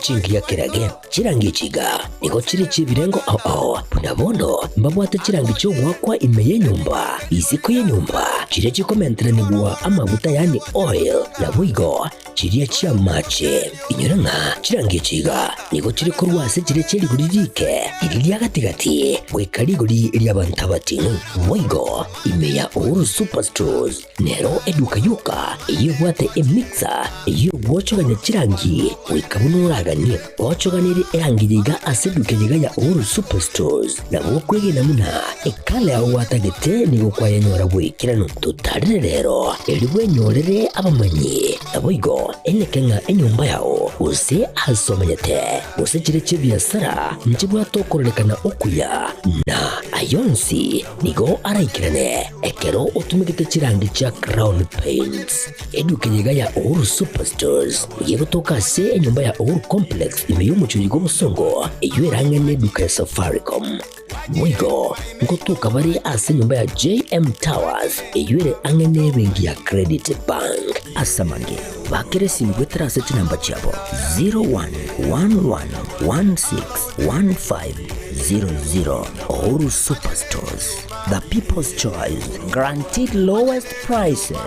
chingiya kerage. Chirangi echi iga nigo chire chi'ebirengo ao ao, buna bono mbabwate chirangi chi'ogoakwa ime y'enyomba, isiko y'enyomba, chiria chikomenteranigwa amaguta yaani oil, naboigo chiria chi'amache. Inyora ng'a chirangi echi iga nigo chire korwa ase chiria chie rigori riike, riria ria gati-gati, goika rigori ri'abanto abating'u. Boigo ime ya Uhuru Superstores Nero eduka yoka eyio ebwate emixer eyio egwochogania chirangi goika buna oraganie. Ochoganirie erangi eye iga ase eduka eye iga ya Uhuru Superstores, nabo okwegena buna ekala yao gwatagete nigo kwayenyora bw'ekeranu. Totarere rero erio bwenyorere abamanyi, naboigo eneke ng'a enyomba yao gose ase omenyete gose chire chi'ebiasara nchibwate okororekana okuya, na ayonsi Nigo araikerane ekero otumegete chirangi chia Crown Paints. Eduka eye iga ya Uhuru Superstores nigo egotoka ase enyomba ya Uhuru Complex ime y'omochie oyo bw'obosongo eyio ere ang'e n'eduka ya Safaricom. Boigo ngotoka bare ase enyomba ya JM Towers eyio ere ang'e n'ebenki ya Credit Bank. Ase amange, bakera esimi goetera ase chinamba chiabo 0111161500. Uhuru Superstores, the people's choice, guaranteed lowest prices.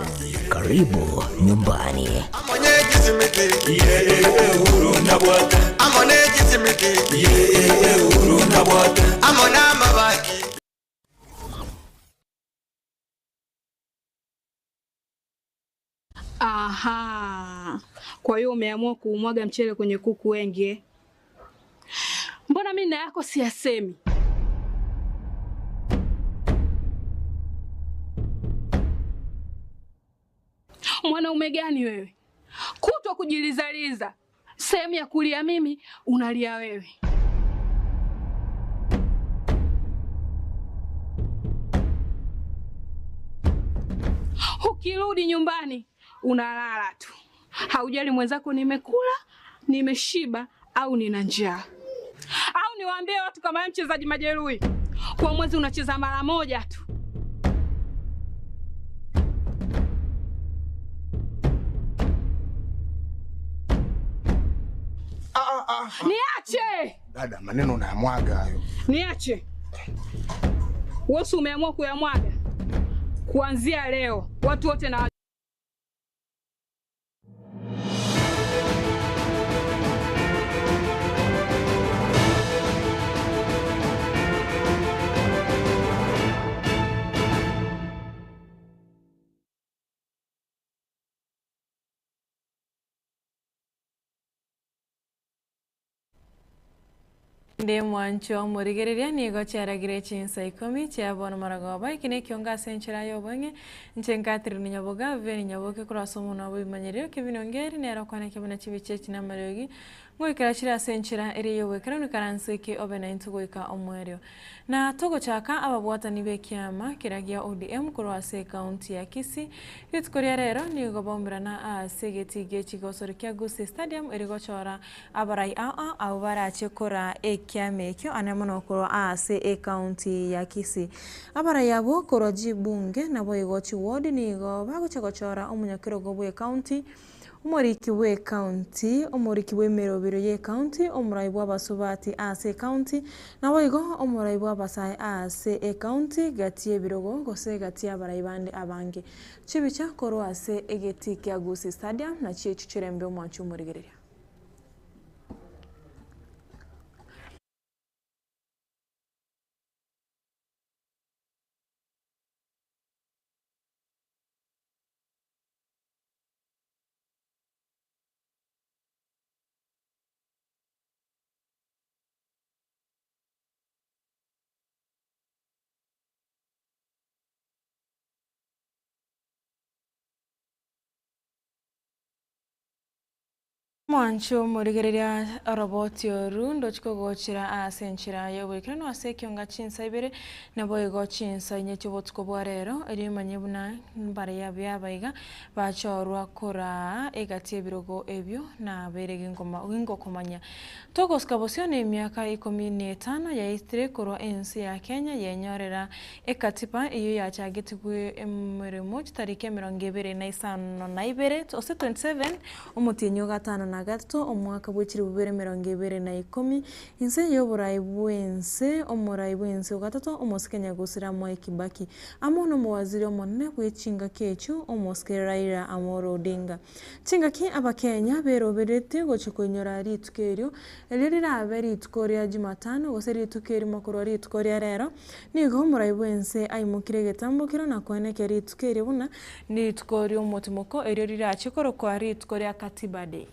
Karibu nyumbani. Aha, kwa hiyo umeamua kuumwaga mchele kwenye kuku wengi eh? Mbona mimi na yako siyasemi? Mwanaume gani wewe, kutwa kujilizaliza, sehemu ya kulia mimi unalia wewe. Ukirudi nyumbani unalala tu, haujali mwenzako nimekula, nimeshiba au nina njaa. Au niwaambie watu kama wewe mchezaji majeruhi, kwa mwezi unacheza mara moja tu. Niache Dada, maneno unayamwaga hayo. niache. Wewe si umeamua kuyamwaga? Kuanzia leo watu wote na Inde mwancho omorigereria nigo chiaragire chinsa ikomi chia bono marogoba, eki nekiongo ase enchera y'obong'e, inche nkaterania nyaboga, Vivian Nyaboke korwa ase omonwa bw'ebimanyerio, Kevin Ongeri nere okwaneke buna chibicha echi namariogi, ngoikera chire ase enchera eria y'oboikeranu ikaranse eke obe naintwe goika omoerio. Na togochaka ababwatani b'ekiama keria gia ODM korwa ase ekaunti ya Kisii, rituko ria rero nigo baumerana ase egetii gie chigosori kia Gusii Stadium erio gochora Abarai aa abwo barache koraa ekiama ekio ane mono korwa ase ecounty ya Kisii. Abarai abwo korwa chibunge naboigo chiward nigo bagocha gochora omonyakerogo bw'ecounty, omoriki bw'ecounty, omoriki bw'emerobero y'ecounty, omorai bw'abasubati ase ecounty, naboigo omorai bw'abasae ase ecounty gati y'ebirogo gose gati y'abarai bande abange. Chibicha korwa ase egetii kia Gusii Stadium nachio echio chirembe omwanchi omorigereria. Mwanche omorigereria oroboti oru, ndochi kogochera ase enchera y'oboikeranu ase ekionga chinsa ibere, naboigo chinsa inye chi'obotuko bwa rero, erio imanye buna mbaria abaiga bachorwa koraa egati y'ebirogo ebio nabeire gingokomanya. Togosuka bosio nemiaka ikomi na etano yaetire korwa ense ya Kenya yenyorera Ekatiba eyio yachagetigwe emeremo chitariki emerongo ebere na isano na ibere, gose 27, omotienyi o gatano na. na gatato omwaka bwe chilifu bibere emerongo ebere na ikomi, inse y'oborai bw'ense omorai bw'ense ogatato omosike Nyagusira Mwai Kibaki amo nomowaziri omonene bwe chingaki echio omosike Raila Amolo Odinga. Chingaki Abakenya beroberetie gochia koinyora rituko erio, erio rirabe rituko ria Jumatano gose rituko erimo korwa rituko ria rero, nigo omorai bw'ense aimokire egetambokero na koenekia rituko erio buna nirituko ri'omotimoko erio rirache korokwa rituko ria Katiba Day.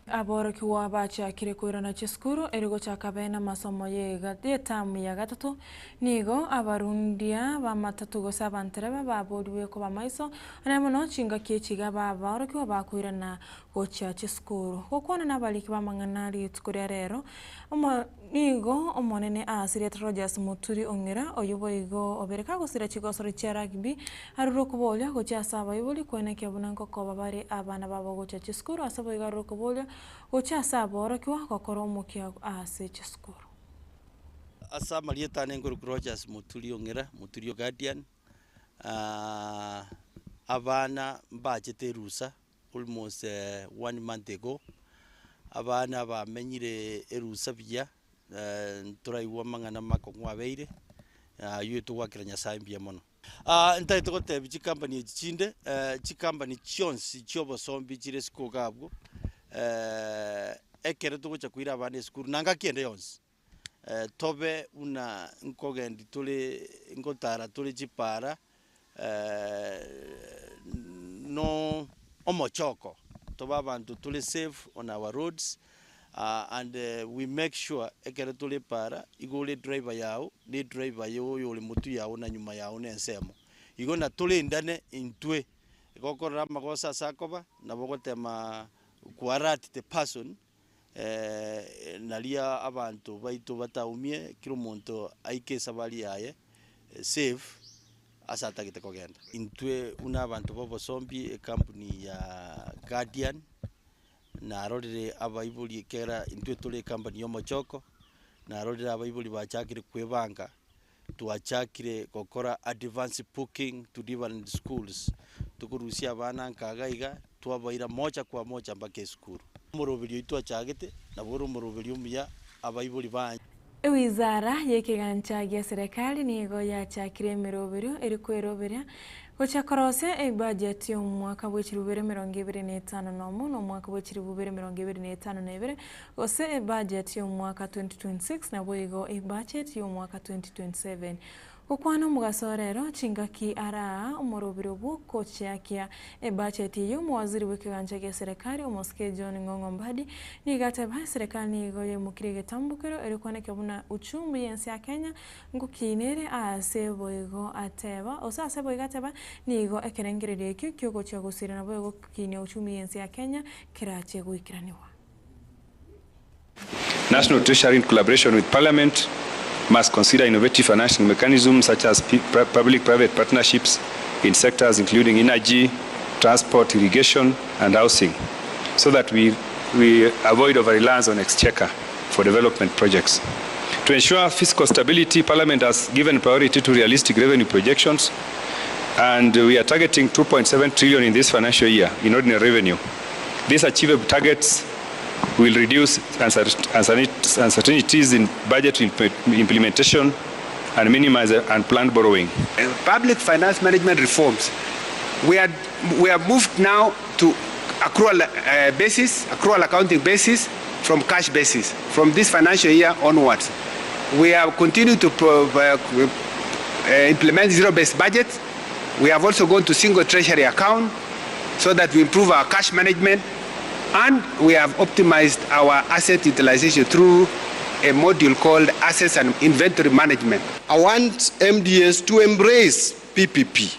Aborokigwa bachakire koirana chisukuru erio gochaka bene amasomo y'etamu ya gatato, nigo abarundia b'amatato gose abantereba baborigwe koba maiso, onye mono chingaki echi iga aborokigwa bakoirana gochia chisukuru. Gokwana nabariki b'amang'ana rituko ria rero, omo nigo omonene aasirete Rogers Muturi Ong'era, oyio boigo obere kagosira chigosori chia rugby, arure okoboria gochia ase abaibori koenekia buna nkokoba bare abana babo gochia chisukuru ase boigo arure okoboria gochia ase aborokigwa gokora omokia ase chisukuru. Ase amarieta ane nkorokwa Rogers Muturi Ong'era, Muturi o Guardian, abana mbachete erusa almost one month ago, abana bamenyire erusa buya, ntoraigwa amang'ana makong'u abeire, aywo togoakera Nyasaye mbuya mono. Ntagete gotebia chikampani echi chinde, chikampani chionsi chia obosombi chire isiko iga abwo, ekero togocha koira abana esukuru na ngaki ende yonsi, tobe buna nkogendi tore nkotara tore chipara no omochoko, tobe abanto tore safe on our roads and we make sure ekero tore epara, igo ore edriver yago, na edriver ya oyo ore motwe yago na nyuma yago na ensemo. Igo na torendane intwe, igo okorora amagoso ase akoba, nabo ogotema ko alert the person naria abanto baito bataumie, kera omonto aike esabari yaye safe ase atagete kogenda. Intwe buna abanto ba obosombi ecompany ya Guardian, narorire abaibori ekera intwe tore ecompany ya omochoko, narorire abaibori bachakire kwebanga, twachakire gokora advance booking to different schools, tokorusia abana nka iga iga, twabaira moja kwa moja mpaka esukuru. Omoroberi oyio twachagete, nabo ore omoroberi omuya abaibori ba. Ewizara y'ekegancha gia serikali nigo yachakire emeroberio eri kweroberia gochia korosia ebudget y'omwaka bwe chilifu bibere emerongo ebere na etano na omo na omwaka bwe chilifu bibere emerongo ebere na etano na ebere gose ebudget y'omwaka 2026 naboigo ebudget y'omwaka 2027. Gokwana omogaso rero chingaki araa omorobiro bw'ogochiakia ebudget eyio omowaziri bw'ekegancha gia serikali omosike John Ng'ong'o Mbadi nigo ateba eserikali nigo yaimokire egetambokero erio kwanekio buna uchumi y'ense ya Kenya ngokinere ase boigo ateba ose ase boigo ateba nigo ekerengererio ekio kiogochia gosira naboigo gokinia uchumi y'ense ya Kenya kerache goikeraniwa. National Treasury in collaboration with Parliament must consider innovative financing mechanisms such as public-private partnerships in sectors including energy, transport, irrigation, and housing, so that we avoid over-reliance on exchequer for development projects. To ensure fiscal stability, Parliament has given priority to realistic revenue projections, and we are targeting 2.7 trillion in this financial year in ordinary revenue. These achievable targets will reduce uncertainties in budget implementation and minimize unplanned borrowing. Public finance management reforms. We are moved now to accrual basis, accrual accounting basis from cash basis from this financial year onwards. We have continued to implement zero-based budget. We have also gone to single treasury account so that we improve our cash management, and we have optimized our asset utilization through a module called Assets and Inventory Management. I want MDS to embrace PPP.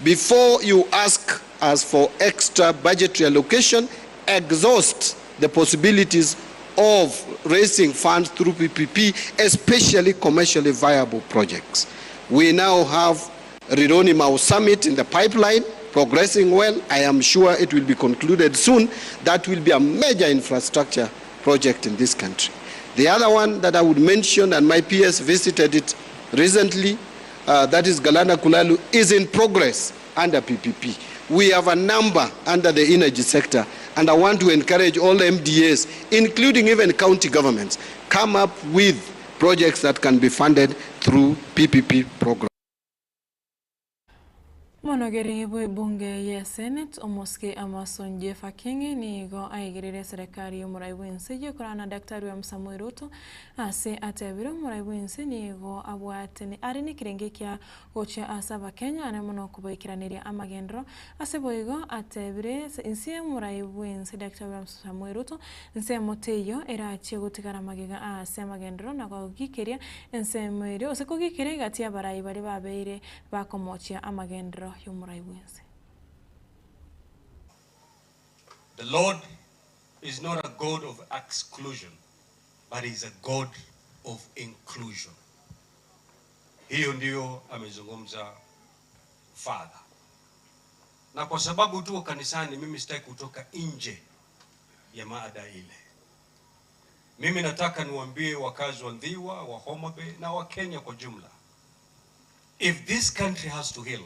Before you ask us for extra budgetary allocation, exhaust the possibilities of raising funds through PPP, especially commercially viable projects. We now have Rironi Mau Summit in the pipeline, progressing well. I am sure it will be concluded soon. That will be a major infrastructure project in this country. The other one that I would mention, and my PS visited it recently, that is Galana Kulalu, is in progress under PPP. We have a number under the energy sector, and I want to encourage all MDAs, including even county governments, come up with projects that can be funded through PPP programs. Omonogeri bw'ebunge ye Senate, Omosike Amason Jeff Akingi nigo aigerire eserekari y'omorai bw'ense eyio ekorana na Daktari William Samoei Ruto ase atebire omorai bw'ense nigo abwate are nekerengo ekia gochia ase Abakenya are mono kobaikeraneria amagenderero. Ase boigo atebire inse y'omorai bw'ense Daktari William Samoei Ruto nsemo teiyo erachie gotigara magega ase amagenderero na kogikeria ensemo eria gose kogikeria egati y'abarai baria babeire bakomochia amagenderero y'omorai bw'ense. The Lord is not a God of exclusion, but is a God of inclusion. Hiyo ndiyo amezungumza Father. Na kwa sababu tuko kanisani, mimi sitaki kutoka nje ya maada ile. Mimi nataka niwaambie wakazi wa Ndhiwa, wa Homa Bay na wa Kenya kwa jumla, if this country has to heal,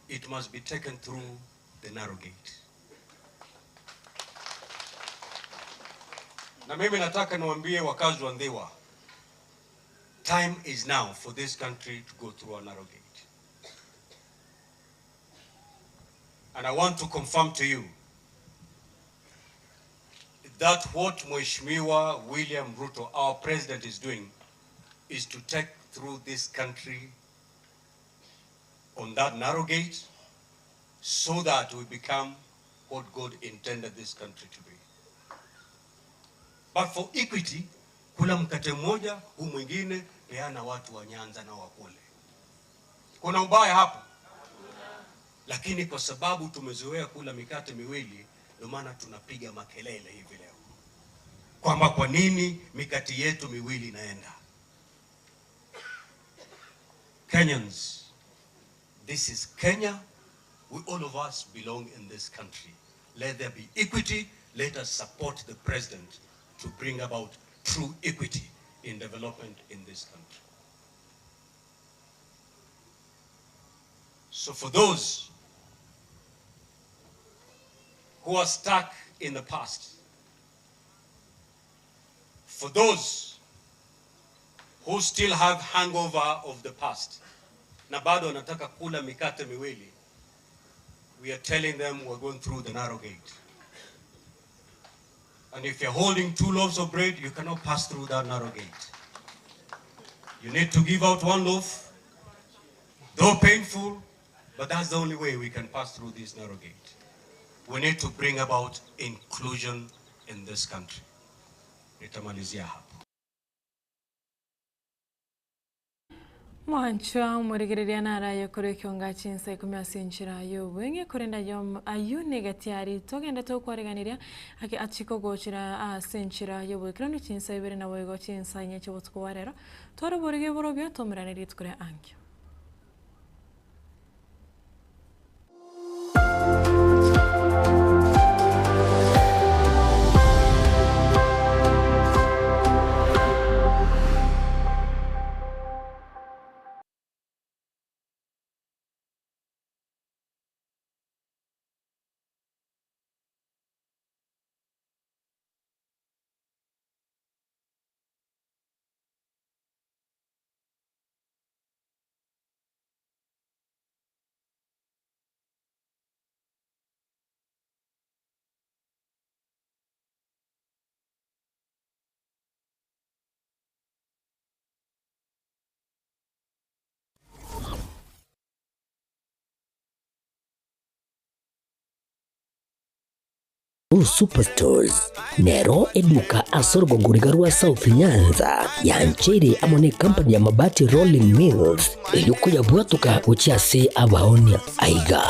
it must be taken through the narrow gate. Na mimi nataka niwaambie wakazi wa Ndhiwa, time is now for this country to go through a narrow gate. And I want to confirm to you that what Mheshimiwa William Ruto, our president, is doing is to take through this country on that narrow gate so that we become what God intended this country to be. But for equity, kula mkate mmoja, huu mwingine peana watu wa Nyanza na wakule. Kuna ubaya hapo? Lakini kwa sababu tumezoea kula mikate miwili, ndio maana tunapiga makelele hivi leo kwamba kwa nini mikate yetu miwili inaenda. Kenyans, this is Kenya. We all of us belong in this country. Let there be equity. Let us support the president to bring about true equity in development in this country. So for those who are stuck in the past, for those who still have hangover of the past, na bado wanataka kula mikate miwili, we are telling them we're going through the narrow gate. And if you're holding 2 loaves of bread, you cannot pass through that narrow gate. You need to give out 1 loaf, though painful, but that's the only way we can pass through this narrow gate. We need to bring about inclusion in this country. Nitamalizia hapo. Mwanchwa omorigereria naraye kore ekionga chinsa ikumi ase enchera ya obweng'e korenda aywo negatiari togende tokwareganiria ake achiko gochera ase enchera ya obwekeranu chinsa ibere nabo igo chinsa inye chia obotuko bwa rero twaraborige borobio tomerane rituko ria ankio. Uhuru Superstores nero eduka ase orogongo riga rwa South Nyanza yancheire amo ne company ya Mabati Rolling Mills erio koyabwatoka gochia ase abaonia. Aiga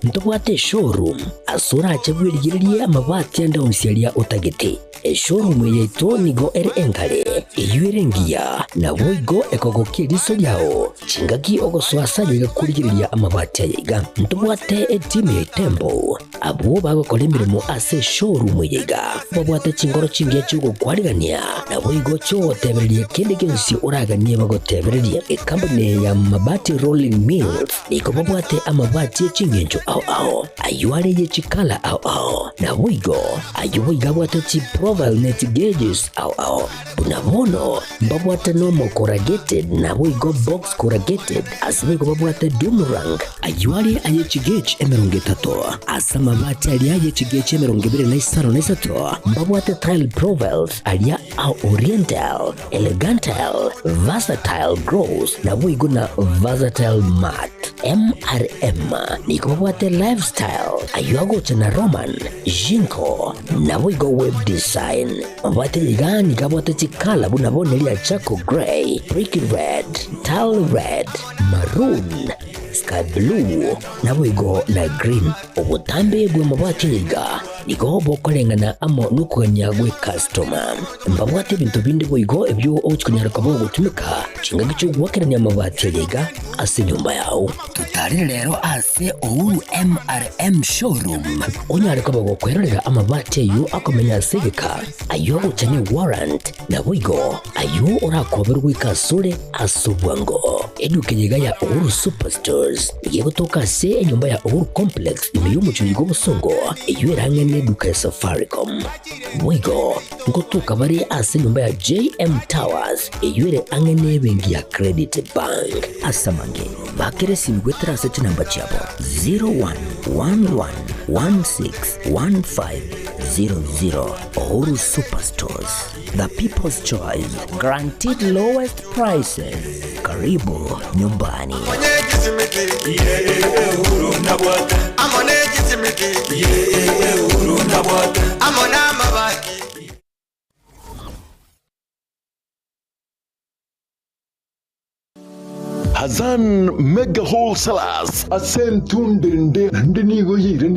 ntobwate eshowroom ase orache bwerigererie amabati ande onsi aria otagete. Eshowroom eye yaito nigo ere enkare, eyio ere engiya, naboigo ekogokia eriso riao chingaki ogosoa ase aye iga korigereria amabati aya iga. Ntobwate etimu ya Itembo Abwo bagokora emeremo ase eshowroom eye iga babwate chinkoro chingiya chi'ogokwarigania, naboigo chi'ogotebereria kende gionsi oraganie bagotebererie. Ekampuni eye ya Mabati Rolling Mills nigo babwate amabati e chingencho ao ao, ayio are ye chikala ao ao, naboigo ayio boigo abwate chiprofile ne chigauges ao ao. Buna bono mbabwate normal corrugated naboigo box corrugated, ase boigo babwate doomerang. Ayio are aye chigauge 30, ase amabati aria aye chigauge 23 mbabwate tile profiles aria a oriental, elegantal, versatile gloss naboigo na versatile matte. MRM nigo babwate lifestyle, ayio agocha na Roman, Jinko, naboigo web design. Mabwate iga nigo abwate chikala buna bono eria charcoal grey, brick red, tile red, maroon, sky blue, naboigo na green. Obotambe bw'amabati aya iga nigo bokoreng'ana amo nokogania gw'ecustoma. Mbabwate ebinto binde boigo ebio ogochia konyara koba ogotumeka chingaki chi'ogoakerania amabati aya iga ase enyomba yao. Totarire rero ase Uhuru MRM Showroom onyare koba gokwerorera amabati ayio akomenya ase egeka, ayio agocha ne warrant, naboigo ayio orakoberwe goika asore ase obwango. Eduka eye iga ya Uhuru Superstores nigo egotoka ase enyomba ya Uhuru Complex ime y'omochie oyo bw'obosongo eyio erang'e neduka ya Safaricom. Boigo ngotoka bare ase enyomba ya JM Towers eyio ere ang'e nebenki ya Credit Bank. Ase amange, bakera esimi goetera ase chinamba chiabo 0111161500. Uhuru Superstores, the people's choice, guaranteed lowest prices. Karibu nyumbani. Hassan Mega Wholesalers ase entunda ende naende nigo yairanirie.